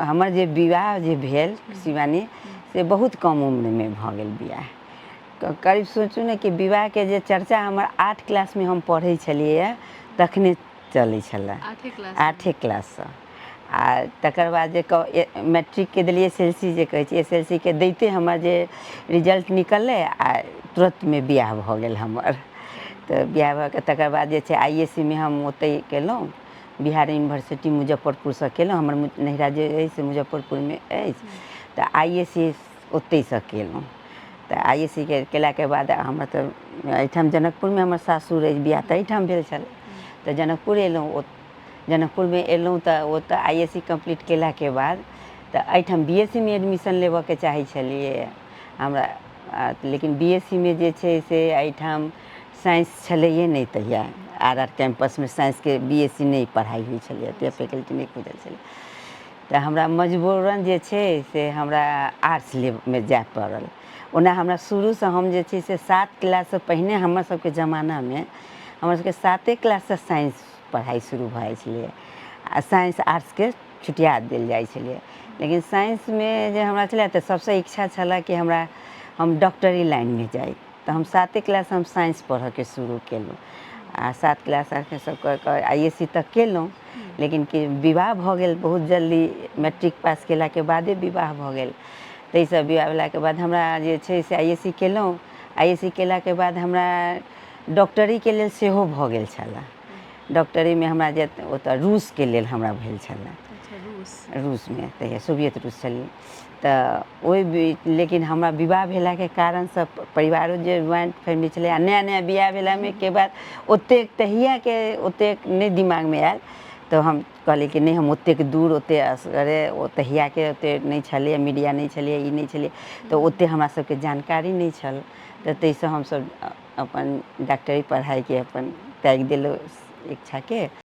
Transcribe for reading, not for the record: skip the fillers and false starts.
हमर जे विवाह जे भेल शिवानी, से बहुत कम उम्रमे भऽ गेल बियाह। करीब सोचू ने कि विवाहके जे चर्चा हमर 8 क्लासमे हम पढ़ै छलियै तखने चलै छलै। आठे क्लास? आठे क्लाससँ। आ तकर बाद जे मैट्रिकके देलियै, एस एल सी जे कहै छै, एस एल सी के दैते हमर जे रिजल्ट निकललै आ तुरन्तमे बियाह भऽ गेल हमर। तऽ बियाह भऽ कऽ तकर बाद जे छै I S C मे हम ओतहि केलहुँ, बिहार यूनिवर्सिटी मुजफ्फरपुरसँ केलहुँ। हमर नैहरा जे अछि से मुजफ्फरपुरमे अछि। तऽ I S C ओतहिसँ केलहुँ। तऽ I S C के केलाके बाद हमर तऽ एहिठाम जनकपुरमे हमर सासुर अछि, बियाह तऽ एहिठाम भेल छलै, तऽ जनकपुर एलहुँ। ओ जनकपुरमे एलहुँ तऽ ओतऽ I S C complete केलाके बाद तऽ एहिठाम बी एस सी मे एडमिशन लेबऽके चाहै छलियै हमरा, लेकिन बी एस सी मे जे छै से एहिठाम साइंस छलैए नहि तहिया। आर आर कैम्पसमे साइंसके बी एस सी नहि पढ़ाइ होइ छलैए, तहिया फैकल्टी नहि खुजल छलै। तऽ हमरा मजबूरन जे छै से हमरा आर्ट्स लेबमे जाय पड़ल। ओना हमरा शुरूसँ हम जे छै से 7 क्लाससँ पहिने, हमर सबके जमानामे हमर सबके साते क्लाससँ साइंस पढ़ाइ शुरू भऽ जाइ छलैए आ साइंस आर्ट्सके छुटिया देल जाइ छलैए। लेकिन साइंसमे जे हमरा छलै तऽ सबसँ इच्छा छलए कि हमरा हम डॉक्टरी लाइनमे जाइ। तऽ हम साते क्लास हम साइंस पढ़ऽके शुरू केलहुँ आ 7 क्लास सब कऽ कऽ I S C तक केलहुँ। लेकिन कि विवाह भऽ गेल बहुत जल्दी, मैट्रिक पास केलाके बादे विवाह भऽ गेल। ताहिसँ विवाह भेलाके बाद हमरा जे छै से I S C केलहुँ। I S C केलाके बाद हमरा डॉक्टरीके लेल सेहो भऽ गेल छलए। डॉक्टरीमे हमरा जे ओतऽ रूसके लेल हमरा भेल छलए। रूस? रूसमे, तहिया सोवियत रूस छलै। तऽ ओहि बीच लेकिन हमरा विवाह भेलाके कारणसँ परिवारो जे ज्वाइंट फैमिली छलै आ नया नया बियाह भेलामे के बाद ओतेक तहियाके ओतेक नहि दिमागमे आयल। तऽ हम कहलियै कि नहि, हम ओतेक दूर ओतेक असगरे, ओ तहियाके ओतेक नहि छलैए, मीडिया नहि छलैए, ई नहि छलैए, तऽ ओतेक हमरा सबके जानकारी नहि छल। तऽ ताहिसँ हमसब अपन डॉक्टरी पढ़ाइके अपन त्यागि देलहुँ इच्छाके।